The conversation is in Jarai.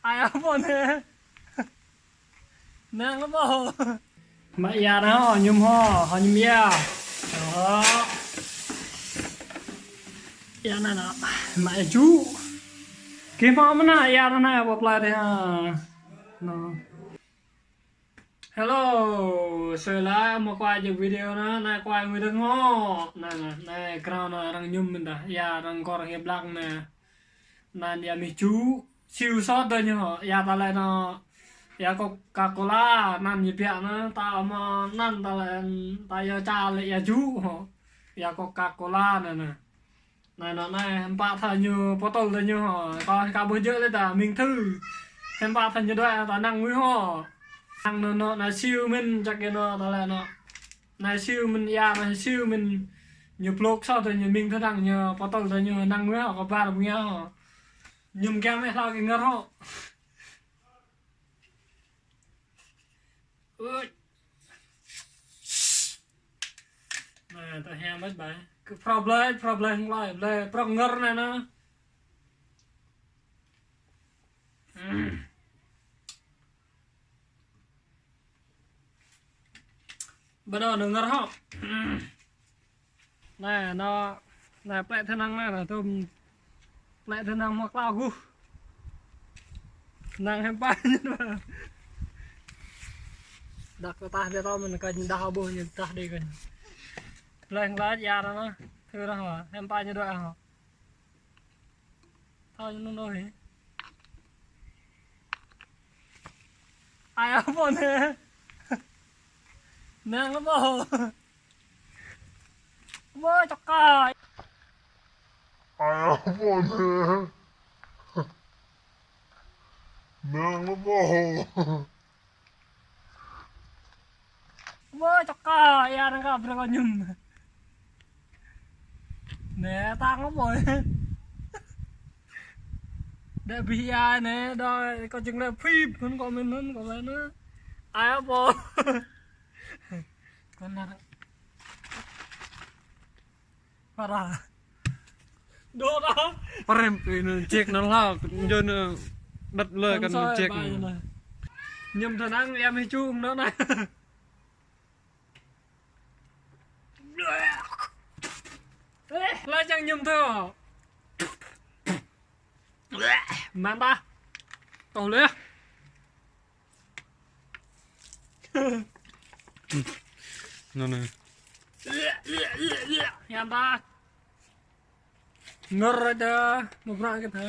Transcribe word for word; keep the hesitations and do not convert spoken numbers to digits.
Ai ơ pô anai. Năng lắm ƀô̆. Mă ia anai hŏ, mơñum hŏ, hŏ mơñum ia. Hŏ. Ia anai anai. Mă ia ču. Kơ hmâo mơ̆n ia anai anai, ƀu plơi dih ha. Anai. Hello, sơ la mă kuai jơ̆ video anai, anai kuai mui dơ̆ng hŏ. Anai anai, anai krao anai arăng mơñum mơ̆n dah. Ia arăng kor hĭ blak anai. Anai ia mih ču. Siu sot dơ̆ng ñu hŏ, ia ta lĕ anai, ia Coca-Cola, anŭn ñu biă anai, ta mă anŭn ta lĕ, ta yua čar lĕ ia ču hŏ, ia Coca-Cola anai anai. Anai anai anai, hiư̆m pă tha ñu botol dơ̆ng ñu hŏ, kâo aka ƀuh jơ̆ lĕ ta mĭn thư. Hiư̆m pă tha ñu đuaĭ ta năng ngui hŏ. Năng anai anai, anai siu mĭn čak anai ta lĕ anai. Anai siu mĭn ia, anai siu mĭn ñu blok sot dơ̆ng ñu mĭn thư năng ñu botol dơ̆ng ñu năng ngui hŏ, kâo ƀar ƀu ngă hŏ. Mơñum kiăng mĕ hlâo kơ ngơr hŏ. Ui. Anai, ta hia mĕt bai. Kơ phrâo blơi, phrâo blơi hăng blơi, blơi prŏng ngơr anai anai. Ƀơi anai ngơr hŏ. Anai, anai, anai plĕ tơnăng anai, anai tơm plĕ tơnăng mă klao guh. Năng hiư̆m pă ñu đuaĭ. Đăk tơtah dih tơm mơ̆n kơ ñu đah ƀuh ñu tah dih kơ ñu. Plĕ hăng klao ia anai anai. Thâo rah wa, hiư̆m pă ñu đuaĭ hŏ. Thâo ñu nung đôč hĭ. Ai ơ pô anai. Năng lắm ƀô̆. Ƀô̆ čŏk kơ. Ai ơ pô anai. Năng lắm ƀô̆. Ƀô̆ čŏk kơ, ia năng kơ brơi kơ mơñum. Anai, tăng lắm ƀô̆. Đe bih ia anai, đôč kơ jing lĕ phip, hŭn kơ mĭn hŭn kơ mĭn anai. Ai ơ pô. Kơ anai. Parah. Đôč dah. Prem pơ anai ček anai hlâo, jơ anai đăt lơi kăn soi ček bai anai. Mơñum tơnăng ia mih ču anai anai. Lơi čang mơñum thâo. Mơ̆n dah. Tŏh lĕ. Anai anai. Hiam ta. Ngơr aja, mă brơi kơ ta.